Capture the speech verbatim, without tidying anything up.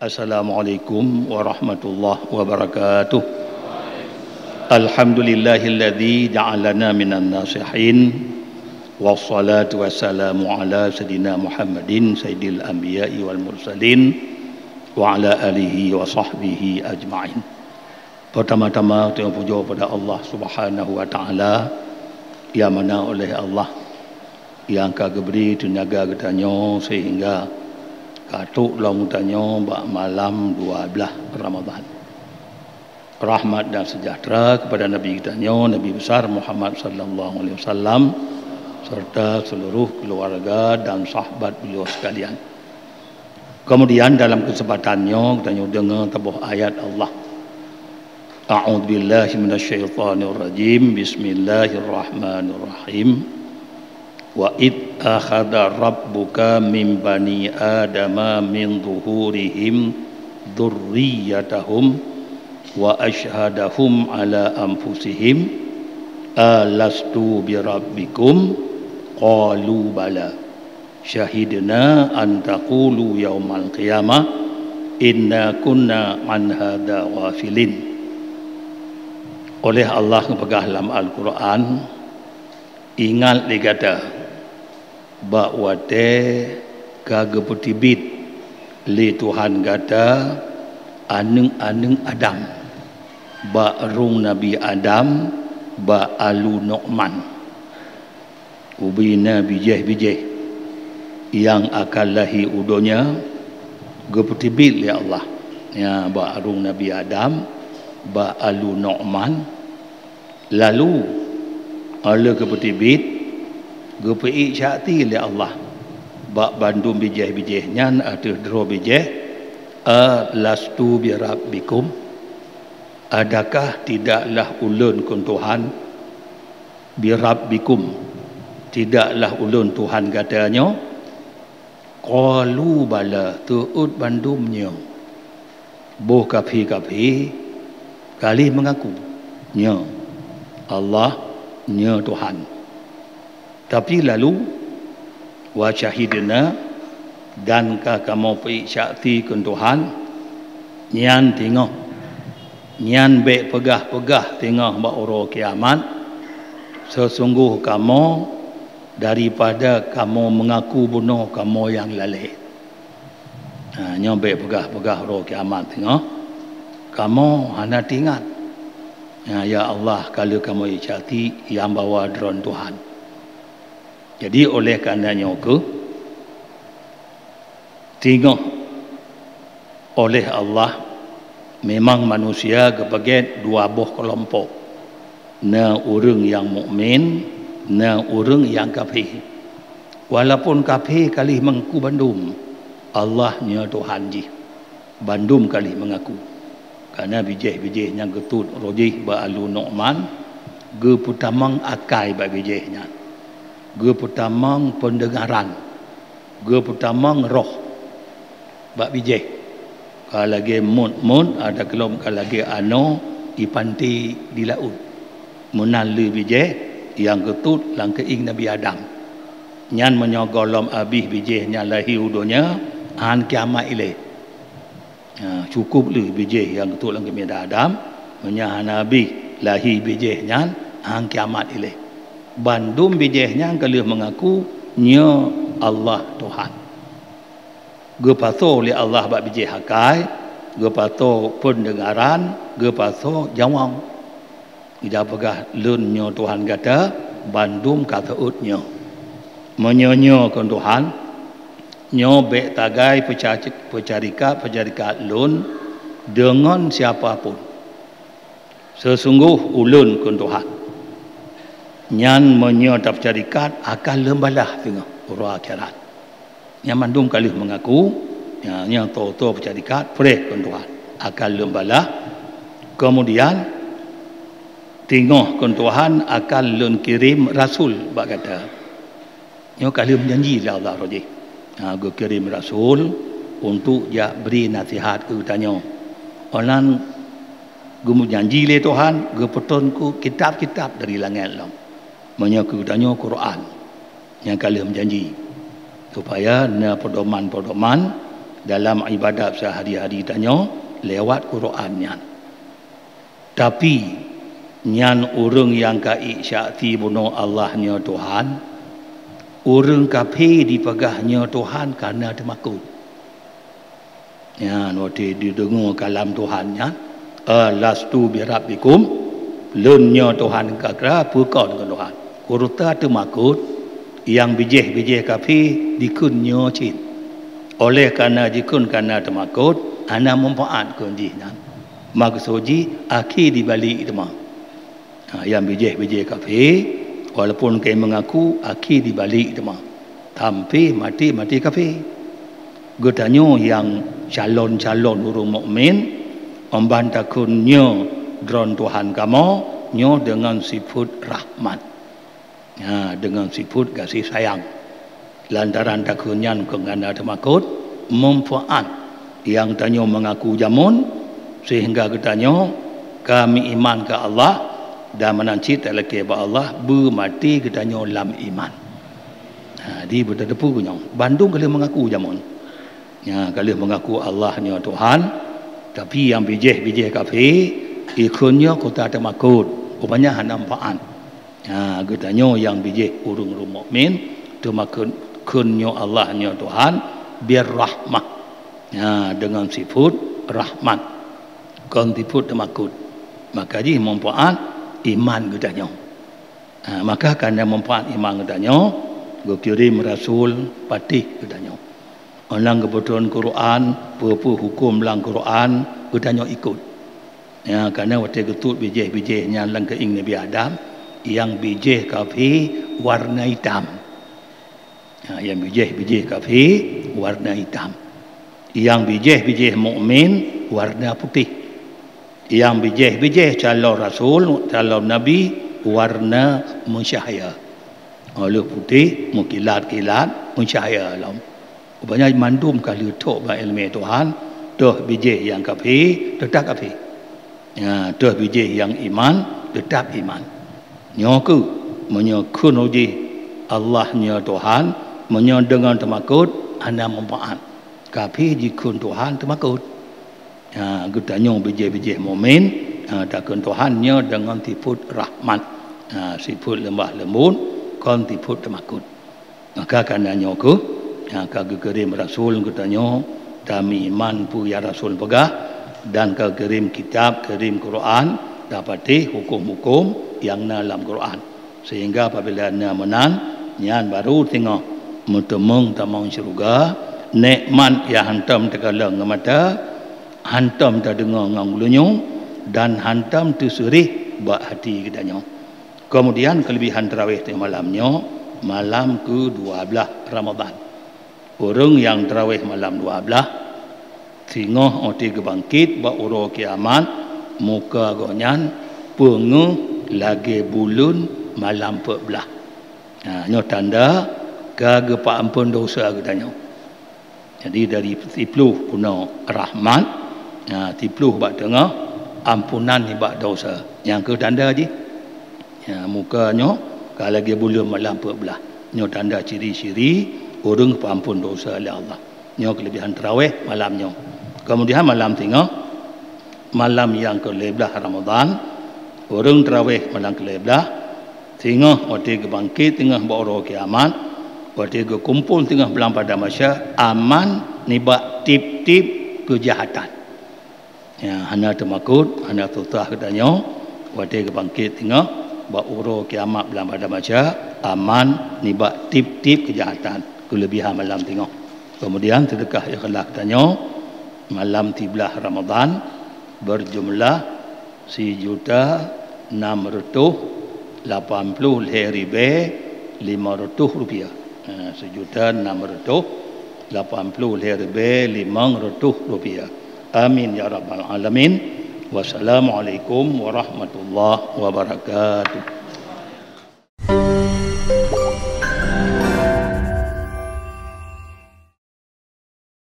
Assalamualaikum warahmatullahi wabarakatuh. Alhamdulillahilladzi ja'alana minan nasihin. Wassalatu wassalamu ala sayyidina Muhammadin sayyidil anbiya'i wal mursalin wa ala alihi wa sahbihi ajma'in. Peutama-tama, tanyoe pujoe keupada Allah Subhanahu wa Ta'ala, nyang mana oleh Allah nyang ka geubri teunaga geutanyoe seuhingga ka trok lom geutanyoe bak malam dua blaih Ramadhan. Rahmat dan sejahtera keupada Nabi geutanyoe, Nabi Besar Muhammad sallallahu alaihi wasallam, serta seluruh keluarga dan sahabat beliau sekalian. Kemudian dalam kesempatan nyoe, tanyoe deungoe saboh ayat Allah. A'udzubillahi minasyaitonirrajim. Bismillahirrahmanirrahim. Wa id akhadha rabbuka min bani adama min zuhurihim dzurriyyatahum wa asyhadahum ala anfusihim alastu birabbikum, qalu bala syahidna an taqulu yaumal qiyamah inna kunna an hadza ghafilin. Oleh Allah geupeugah lam Al-Qur'an, ingat lé gata bak watée ka geupeuteubiet lé Tuhan gata aneuëk-aneuëk Adam, bak rhueng Nabi Adam, bak alu Nu'man. Ubé na bijéh-bijéh nyang akan lahé u donya geupeuteubiet lé Allah, nyan bak rhueng Nabi Adam, bak alu Nu'man. Lalu, óh lheueh geupeuteubiet, geupeuék saksi lé Allah bak bandum bijéh-bijéh nyan ateueh droe bijéh, "Alastu birabbikum? Adakah tidaklah ulôn kon Tuhan?" "Birabbikum, tidaklah ulôn Tuhan gata nyoe?" Qalu bala, teuôt bandum nyoe. Boh kafé-kafé ka lheueh meungaku, "Nyoe, Allah, nyoe Tuhan." Tapi lalu, "Wa syahidna," dan ka kamoe peuék saksi kon Tuhan, nyan teungoh, nyan bék peugah-peugah teungoh bak uroe kiamat, "Seusunggoh kamoe daripada kamoe meungaku bunoe kamoe nyang lalée." Ha, nyoe bék peugah-peugah uroe kiamat teungoh, kamoe hana teuingat, "Ya Allah, ka lheueh kamoe ék saksi nyang bahwa Droen Tuhan." Jadi, oleh karena nyoe kheueh, teungoh oleh Allah, memang manusia geupeugét dua boh keulompok, na ureuëng nyang mukmin, na ureuëng nyang kafé. Walaupun kafé ka lheueh meungaku bandum, Allah nyoe Tuhan jih, bandum ka lheueh meungaku. Karena bijéh-bijéh nyang geutot roh jih bak alu Nu'man, geupeutamong akai bak bijéh nyan, geupeutamong peundeungaran, geupeutamong roh bak bijéh. Ka lagée mot-mot, ada keulom ka lagée anoe ipanté di laôt. Meunan lé bijéh nyang geutot lam keuieng Nabi Adam. Nyan meunyoe gohlom abéh bijéh nyan lahé u donya, hán kiamat ilée. Ha, cukup lé bijéh nyang geutot lam keuieng Adam, meunyoe hana abéh lahé bijéh nyan, hán kiamat ilée. Bandum bijéh nyan ka lheueh meungaku, "Nyoe Allah Tuhan." Geupasoe lé Allah bak bijéh akai, geupasoe peundeungaran, geupasoe nyawöng. Geupeugah, "Lôn nyoe Tuhan gata, bandum ka teuôt nyoe." Meunyoe nyoe kon Tuhan, nyoe bék tagai peuca-, peucarikat-peucarikat lôn deungon siapa pun. Seusunggoh ulôn kon Tuhan. Nyan meunyoe tapeucarikat akan lôn balaih teungoh uroe akhirat. Nyan mandum ka lheueh meungaku, nyan, nyan toe-toe peucarikat, preh kon Tuhan. Akan lôn balaih. Keumudian, teungoh kon Tuhan akan lôn kirém rasul bak gata. Nyoe ka lheueh meujanji lé Allah roh jih. Ha, geukirém rasul untuk jak bri naseuhat keu geutanyoe. Óh lheueh geumeujanji lé Tuhan, geupeutrön keu kitab-kitab dari langét lom. Meunyoe keu geutanyoe Quran nyang ka lheueh meujanji, supaya na peudoman-peudoman dalam ibadat seuhari-hari tanyoe lewat Quran nyan. Tapi, nyan ureuëng nyang ka ék syaksi bunoe Allah nyoe Tuhan, ureuëng kafé jipeugah nyoe Tuhan kana teumakot. Nyan watée jideungoe kalam Tuhan nyan, "Alastu birabbikum?" "Lôn nyoe Tuhan kah kira, peu kon keu Tuhan?" Kureuta teumakot, nyang bijéh-bijéh kafé jikheun nyoe cit. Oleh kana jikheun kana teumakot, hana manfaat keu jih nyan. Meukeusud jih akhé jibalek teuma. Ha, nyang bijéh-bijéh kafé, walaupun ka meungaku, akhé jibalek teuma. Sampé maté-maté kafé. Geutanyoe nyang calon-calon ureuëng mukmin, 'oh ban takheun nyoe droe Tuhan kamoe, nyoe deungon sifeuet rahmat. Ha, deungon sifeuet gaséh sayang. Lantaran takheun nyan keu kana teumakot, manfaat nyang tanyoe meungaku jameun, sehingga geutanyoe ka meuiman keu Allah dan meunan cit talakée bak Allah beumaté geutanyoe lam iman. Ha, di beuteupeue nyoe, bandum ka lheueh meungaku jameun. Nya, ka lheueh meungaku Allah nyoe Tuhan, tapi nyang bijéh-bijéh kafé, ikheun nyoe kota teumakot, rupanya hana manfaat. Ha, geutanyoe nyang bijéh ureuëng-ureuëng mukmin, teuma kheun, kheun nyoe Allah nyoe Tuhan, birrahmah. Ha, deungon sifeuet rahmat. Kon sifeuet teumakot. Maka jih manfaat iman geutanyoe. Ha, maka kana manfaat iman geutanyoe, geukirém rasul patéh geutanyoe. Ôh lheueh geubeutrön Quran, peue-peue huköm lam Quran, geutanyoe ikot. Ya, kana watée geutot bijéh-bijéh nyan lam keuieng Nabi Adam, nyang bijéh kafé warna itam. Ha, nyang bijéh-bijéh kafé warna itam. Nyang bijéh-bijéh mukmin warna putéh. Nyang bijéh-bijéh calon rasul, calon nabi warna meucahya. Óh lheueh putéh meukilat-kilat meucahya lom. Rupanya mandum ka lheueh trok bak iéleumé Tuhan, toh bijéh nyang kafé, teutap kafé. Ya, toh bijéh nyang iman, teutap iman. Nyoe kheueh, meunyoe kheun jih Allah nyoe Tuhan, meunyoe deungon teumakot, hana manfaat. Kafé jikheun Tuhan teumakot. Ya, geutanyoe bijéh-bijéh mukmin, ya, takheun Tuhan nyoe deungon sifeuet rahmat. Ya, sifeuet leumbah leumbot, kon sifeuet teumakot. Maka kana nyoe kheueh, nyang ka geukirém rasul geutanyoe, tameuiman peue nyang rasul peugah, dan ka geukirém kitab, kirém Quran, tapatéh huköm-huköm nyang na lam Quran. Sehingga apabila na meunan, nyan baru singoh meuteumeung tamong syeuruga, nikmat nyang hantom takalon ngon mata, hantom tadeungoe ngon geulinyueng, dan hantom teuseureh bak até geutanyoe. Keumudian, keuleubehan tarawéh teuk malam nyoe, malam keu dua blaih Ramadhan. Ureuëng nyang tarawéh malam dua blaih, singoh watée geubangkét bak uroe kiamat, muka gobnyan peungeuh lagée buleuen malam peuet blaih. Ha, nyoe tanda ka geupeuamphon desya geutanyoe. Jadi, dari siploh keunoe rahmat, ha, siploh bak teungoh ampunan nibak desya. Nyang kheueh tanda jih, ha, muka nyoe ka lagée buleuen malam peuet blaih. Nyoe tanda ciri-ciri ureuëng peuamphon desya lé Allah. Nyoe keuleubehan tarawéh malam nyoe. Keumudian malam singoh, malam nyang keulhée blaih Ramadhan, ureuëng tarawéh malam keulhée blaih, singoh watée geubangkét singoh bak uroe kiamat, watée geukumpol singoh blang padang mahsyar, aman nibak tieb-tieb keujahatan. Ya, hana teumakot, hana susah geutanyoe, watée geubangkét singoh bak uroe kiamat blang padang mahsyar, aman nibak tieb-tieb keujahatan, keuleubehan malam singoh. Keumudian, seudeukah ikhlaih geutanyoe malam siblaih Ramadhan, beujumlah sijuta nam reutôh lapan ploh lhée ribée limong reutôh rupiah. Ha, sijuta nam reutôh lapan ploh lhée ribée limong reutôh rupiah. Amin ya rabbal alamin. Wassalamualaikum warahmatullahi wabarakatuh.